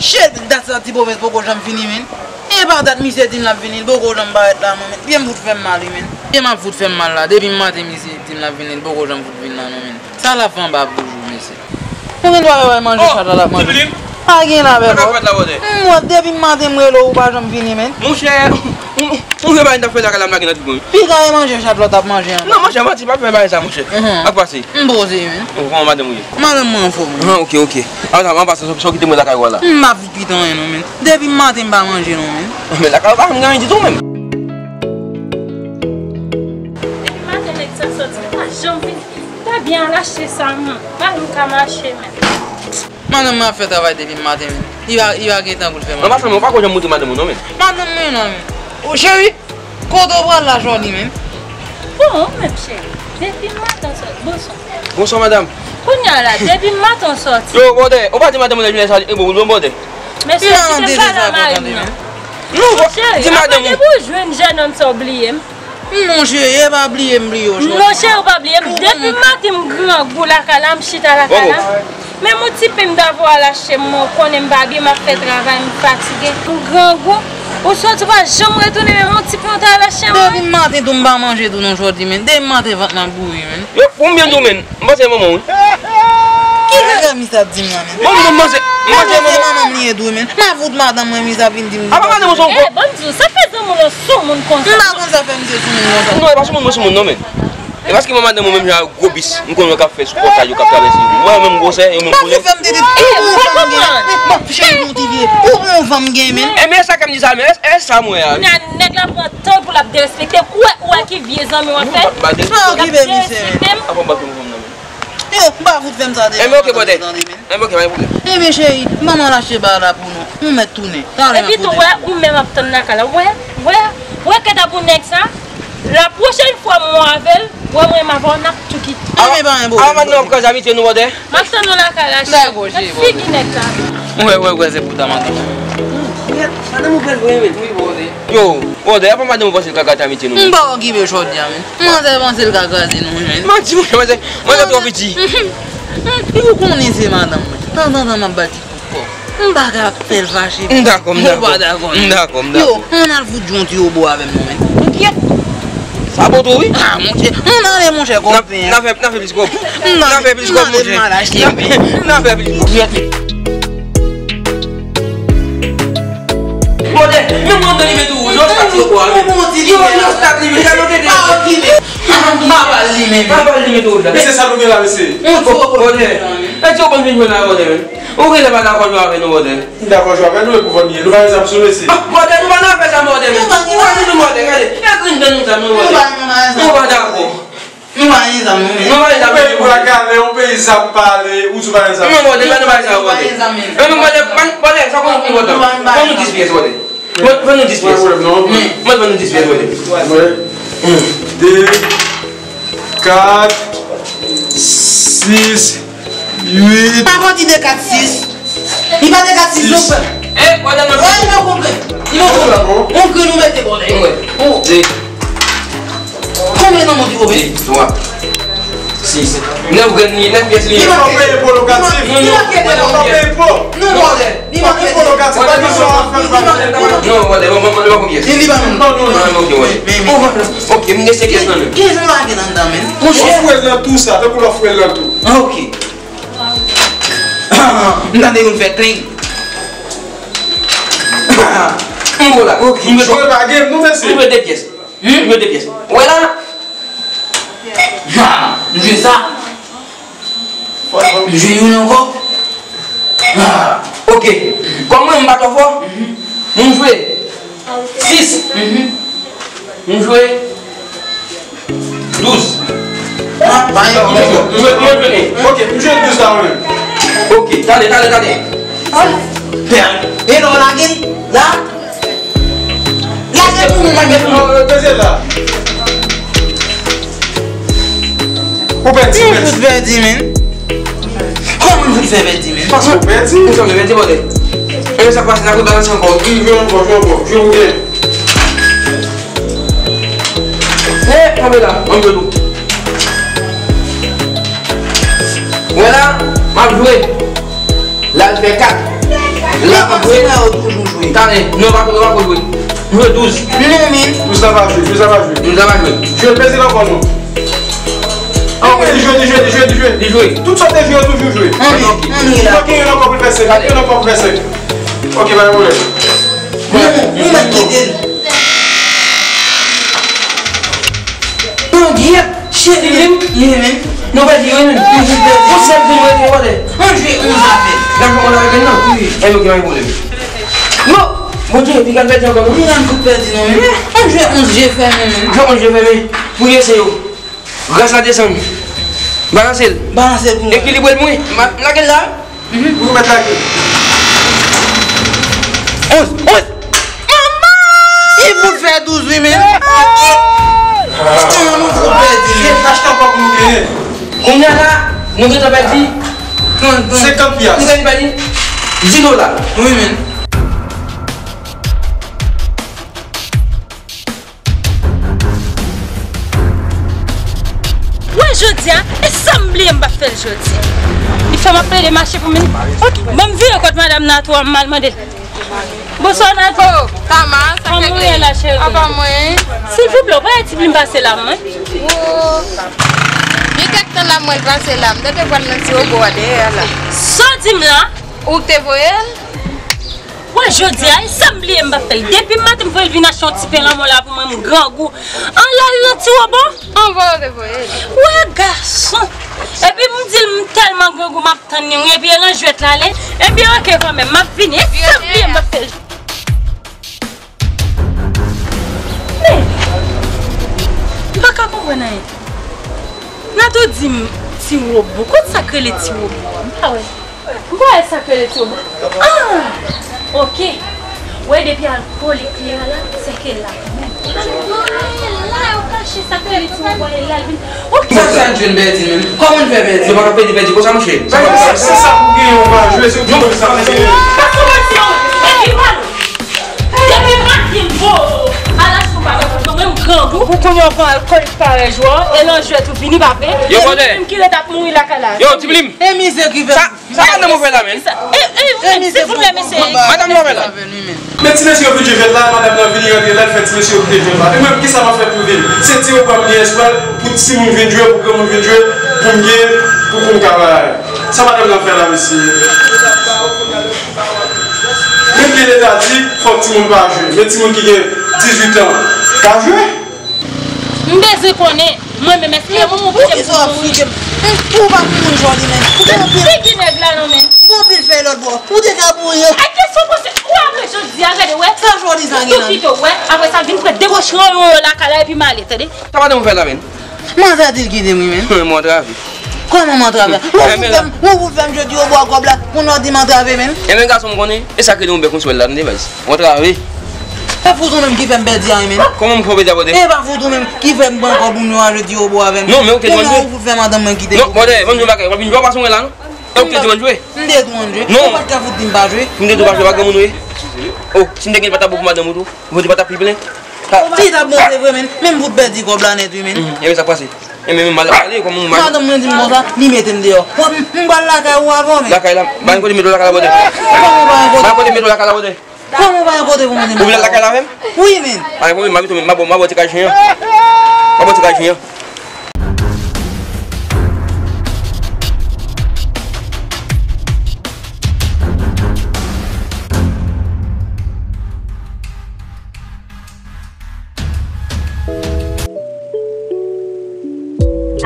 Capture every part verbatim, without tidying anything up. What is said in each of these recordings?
Shit, dat sa ti pwomès poko janm fini, men. E pa dat misye di m l ap vini, l poko janm parèt la, non, men. Pye m fout fè m mal, wi, men. Pye m ap fout fè m mal la. Depi maten misye di m l ap vini, l poko janm fout vin la, non, men. Sa l ap fè anba pou jou, mesye. Ou gen dwa wè manje chat la l ap manje. Pa gen la, bèbòt. M wè depi maten m rele w, ou pa janm vini, men. Monchè, ou, ou, ou gen bagay n t ap fè lakay la, m lage nan tout bon. Piga e manje chat lòt ap manje an. Non, monchè, manti, pa fè bagay sa, monchè. Ak pase. M poze, men. Ou kòman madanm ou ye? Madanm mwen anfòm, wi. Ah, ok, ok. An pasan, sa w kite mwen lakay ou a la? M pa vin pita anyen, non, men. Depi maten m pa manje, non, men. Men lakay ou pa janm gen anyen ditou, menm. Depi maten nèg sa sòti, li pa janm vin. Fè byen al achte sa, man. Mari m ka mache, men. Madanm mwen ap fè travay depi maten, men. Li pa, li pa gen tan pou l fè manje. An pasan, men, ou pa ko janm montre madanm ou, non, men. Madanm mwen, non, men. O, cheri, kote w pral la jodi, men? Bon, ou menm, cheri. Depi maten w sòti. Bonswa. Bonswa, madanm. Kounye a la, depi maten w sòti. Yo, bòdè, ou pa di madanm ou lè jounen sa, e bon, bon, bòdè. Mesye, kite m pale a mari m, non. Non, cheri, di madanm ou. Aprè depi w jwenn jènòm sa, w bliye m. Non, cheri, e pa bliye m bliye w, cheri. Non, cheri, ou pa bliye m. Depi maten m grangou lakay la, m chita lakay la. Menm yon ti pen m ta voye al achte, m konnen m pa byen, m ap fè travay, m fatige. M grangou. Ou sòti, ou pa janm retounen, menm yon ti pen ou ta al achte, men. Depi maten tou, m pa manje tou non jodi, men. Depi maten vant mwen bouyi, men. Yo, pou m byen di w, men. M panse manman w, wi. Ki kaka misye ap di m la, men? Bon, m panse, m panse manman. Manman m li ye tou, men. M ap fout madanm mwen, misye ap vin di m. Apa madanm ou se yon... Eh, bon, m di w, sa fè zanmi w lan soumoun konsa? M pa konn sa fè misye soumoun konsa. Non, e pa soumoun mwen soumoun, non, men. E paske manman madanm ou menm jan ak gwo bis, m konn wè k ap fè sou pòtay yo, k ap travèse yo. Mwen menm gwosè, yo menm koulè. Fè m tete. Ou bon fanm gen. Bon, cheri, bon ti vye. Ou bon fanm gen, men. E men sa k ap di sa, men. E sa m wè a, wi. Nèg la pran tan pou l ap derespekte m. Ou wè, ou wè ki vye zanmi w ap fè? L ap derespekte m. Apa m bat pou fanm nan, men. Yo, m pa fout fè m sa devan madanm mwen tande, men. Enben, ok, bòdè. Enben, ok, pa gen pwoblèm. Enben, cheri, manman l achte bagay la pou nou. Nou mèt tounen. Talè m ap pote. Epi tou, wè, ou menm ap tann lakay la. Wè, wè, wè kèt a pou nèg sa. La pwochèn fwa m wè avè l, wè mwen m avè w, n ap tou kite. Enben, pa gen pwoblèm. Avan nou ap kraze amitye nou, bòdè. M ap tann nou lakay la, cheri. Dakò, cheri, bòdè. Gad figi nèg la. Wè, wè, wè, se pou ta madanm. Madanm ou pral voye, men. Wi, bòdè. Yo, bòdè, apa madanm ou panse l ka kraze amitye nou, men? M pa okipe jodi a, men. Manzè panse l ka kraze nou, men. Manti, monchè, manzè, manzè twò piti. Ou konnen se madanm mwen. Tanzantan m ap ba ti kout kò. M pa ka fè l fache. M dakò, m dakò. Ou pa dakò, non? M dakò, m dakò. Yo, ann al fout yon ti obo avè m, non, men. Ou kyèt. Sa bon tou, wi. Ah, monchè. Ann ale, monchè, kòb pen an. N a fè, n a fè plis kòb. N a fè plis kòb, monchè. N a fè plis kòb. Bòdè, men mwen antre limen tou wouj, yo, sa ti yo bò a, men. Yo, yo, sa ti limen, sa yo tete. Pa okipel. Pa ba l limen, men. Pa ba l limen tou wouj la. Mesye, sa nou gen la, mesye? Yon ti obo. Bòdè. E ti obo m vin jwenn la, bòdè, men. Ou genlè pa dakò jwe avè nou, bòdè. M dakò jwe avè nou, e pou vann li ye. Nou pa gen zam sou nou, mesye. Ah, bòdè, nou pa nan afè sa, bòdè, men. Ou pa di nou, bòdè, gade. E grenn dan nou zam, non, bòdè. Nou pa dakò. Nou pa gen zam, non, men. Nou pa gen zam. Ou peyi pou la gale, ou peyi zam pale, ou di pa gen zam. Non, bòdè, nou pa gen zam, bòdè. Non, non, bòdè, bòdè, sa konn konn bòdè. Ban nou dis pyès, bòdè. Ban nou dis pyès. Mwen, ban nou dis pyès, bòdè. Mwen, de, kat, sis, uit. Pa pati de kat, sis. Li pa de kat, sis, non, frè. Eh, bòdè, non. Wè, li pa konprann. Li pa konprann. On ke nou mete, bòdè. Wi. De. Konbyen nan mond li, bòdè? De, twa, sis, nèf grenn li, nèf pyès li. Li pa peye po lokatif. Non, non, non, non, non, bòdè. Li pa peye po lokatif. Pa gen sa w ap fè, pa gen sa w ap fè. Non, bòdè, bon, bon, bon, bon, pyès. Li pa menm. Non, non, non, ok, bòdè. Ok, m gen senk pyès nan men m. Ki jan w lage nan anndan, men? Ou fouye l nan tou sa, tankou lè w fouye l nan tou. Ok. M tande youn fè kling. M bon la. Ok. M jwe pa game, non, mesye. M jwe de pyès. M jwe de pyès. Ou wè la? Ha, m jwe sa. M jwe youn ankò. Ha, ok. Kòm mwen, m pa twò fò, m jwe sis. M jwe douz. Ah, pa yon. M jwe, m jwe, m jwe. Ok, m jwe douz la, mwen menm. Ok, tande, tande, tande. Ah, pè, e lè w lage l la? Lage pou mwen, mwen. Non, peze la. Ou pèdi, ou pèdi. Mwen fout pèdi, men. Kòman m fout fè pèdi, men? Paske ou pèdi. Ou fè pèdi, bòdè. E sa k pase, n a rebalanse ankò. Jwe ankò, jwe ankò. Jwe pou gen. E, kanpe la, ann jwe tou. Wè la, m ap jwe. La l fè kat. La, Jwe la yo toujou jwe. Talè, non, pa, pa, pa jwe. Jwe douz. Non, men. Douz la pa jwe, douz la pa jwe. Douz la pa jwe. Jwe peze nan kò nou. Anmwey, li jwe, li jwe, li jwe, li jwe. Li jwe. Tout sa te jwe, yo toujou jwe. Anmwey, anmwey la. Li pa gen yon ankò pou l fè senk, li pa gen yon ankò pou l fè senk. Ok, pa gen pwoblèm. Non, nou mèt kite l. Yon gyèt, cheri, men, men, men. Nou pèdi, wi, men. Nou pèdi. Yon sèl vin rete, wale. An jwe onz avè l. N ap jwe onz avè l, non? Wi. Ebyen, ok, pa gen pwoblèm. Non! Bondye, piga n pèdi ankò, non? Piga n tout pèdi, non, men. An jwe onz je fèmen, men. Jwe onz je fèmen. Pou yo se yo. Gras la desann. Balanse l. Balanse l pou mwen. Ekilibre l pou mwen. M lage l la. Mhm. Ou mèt lage. Onz, onz. Manman! Li pou fè douz, wi, men. Kòman nou fout pèdi, men? Achte ankò pou nou genyen. Kounye a la, nou gentan pèdi trant, trant. Senkant pyas. Nou gentan pèdi dis dola. Wi, men. Wè jodi a, e sa m bliye m pa fè l jodi. Li fè m ap plede mache pou m vin. Ok, ban m vire kot madanm Natou a, m al mande l. Bonswa, Natou. Oh, Tama, sa k regle? Kòman w ye la, cheri? Apa mwen? Silvouplè, ou pa wè Ti Plim pase la, mwen? Oh. Gen kèk tan la, mwen l pase la. M te te pral nan ti wobo a dèyè a la. Sa w di m la? Ou k te voye l? Wè, jodi a, e sa m bliye m pa fè l. Depi maten m voye l vin achte yon ti pen lanmò la pou mwen, m grangou. Ann l al nan ti wobo. Ann voye w te voye l. Wè, gason. Epi m di l m tèlman grangou, m ap tann li, wi. Epi e nan jwèt l ale. Epi ok, kanmenm, m ap vini. E sa m bliye m pa fè l. Men, m pa ka konprann anyen. Natou di m ti wobo. Kot sa k rele ti wobo a? M pa wè. M pa wè sa k rele ti wobo. Ah! Ok. Wè depi alkòlik li a la, se ke la kanmenm. Ah, e la yo kache sa k rele ti wobo a, e la l vin. Ok. Sa k fè n jwenn Bèdi menm? Kòman n fè Bèdi? Yo pa ka pèdi Bèdi konsa, monchè. Se sa pou genyen, ou pa jwe, se ou ki konn sa, mesye. Pase w pase w. Epi pale. Depi maten m voye w al achte yon bagay pou mwen, m grangou. Pou kounye a w pran alkòlik parèy jwè, e nan jwèt ou vini pa vre. Yo, e mwen menm ki ret ap mouri lakay la. Yo, Ti Plim. E mizè ki fè. Sa, sa madanm ou fè la, menm? E, e, ou menm, silvouplè, mesye. Madanm li pa fè la. Men ti mesye yo vin jwe jwèt la, madanm nan vini rantre la, l fè ti mesye yo kite jwèt la. E mwen, kisa m ap fè pou vin? Se ti yo pran m gen espwa pou timoun vin jwe, pou granmoun vin jwe, pou m gen, pou, pou m ka bay. Sa madanm nan fè la, mesye? Menm ke leta di, fòk timoun pa jwe. Men timoun ki gen dizuit an ka jwe? M bezwen konnen, mwen menm, èske yon moun kite m pou mouri? Ou pa pou mouri jodi menm. Ou gen anpil. Figi nèg la non, menm. Ou gen anpil fèy lòt bò. Ou te ka mouri. Ay, kesyon pase. Ou apre jodi a, gade, wè. Sa jodi sa gen nan. Tou kite w, wè. Apre sa, vin pran debochri yo lakay la, epi m ale, tande. Sa madanm ou fè la, menm? Manzè di l kite m, wi, menm. Mwen antrave. Kòman m antrave? Ou fout fè m, ou fout fè m jwe ti wobo a kòb la, pou nou di m antrave menm? Enben, gason, m konnen, e sa k rele yon bèk yon swèl la, tande, baz. Ou antrave. E fout ou menm ki fè m pèdi a, wi, menm. Kòman m fè w pèdi a, bòdè? E pa fout ou menm ki fè m pran kòb ou menm a jwe ti wobo avè m. Non, men ou te di m ann jwe. Ou fout fè madanm mwen kite m. Non, bòdè, ban m di w yon bagay, w ap vin jwe w ap aswè la, non? E ou te di m ann jwe. M te di w ann jwe. Non. Ou pa t ka fout di m pa jwe. M te di w pa jwe, pa granmoun ou ye. Oh, si m te gen pa t ap bon pou madanm ou tou. Ou pa t ap pi plen. Ti t ap bon, se vre, men. Men m fout pèdi kòb la nèt, wi, men. Mhm. Ebyen, sa k pase? Ebyen, men mal pale, kòman ou mal. Madanm mwen di m konsa, li mete m deyò. Bon, m, m pral lakay ou avè w, men. Lakay la, pa gen kote m mete w lakay la, bòdè. Kòman pa gen kote? Pa gen kote m mete w lakay la, bòdè. Kòman pa gen kote pou mete m? Ou vle al lakay la avè m? Wi, men. Pa gen pwoblèm, m ap mete w, m ap ba w ti kay jen an. M ap ba w ti kay jen an.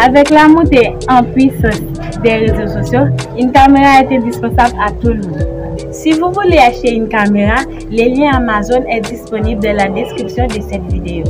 Avèk lamonte an pwisans dè rezo sosyo, une caméra est indispensable à tout le monde. Si vous voulez acheter une caméra, le lien Amazon est disponible dans la description de cette vidéo.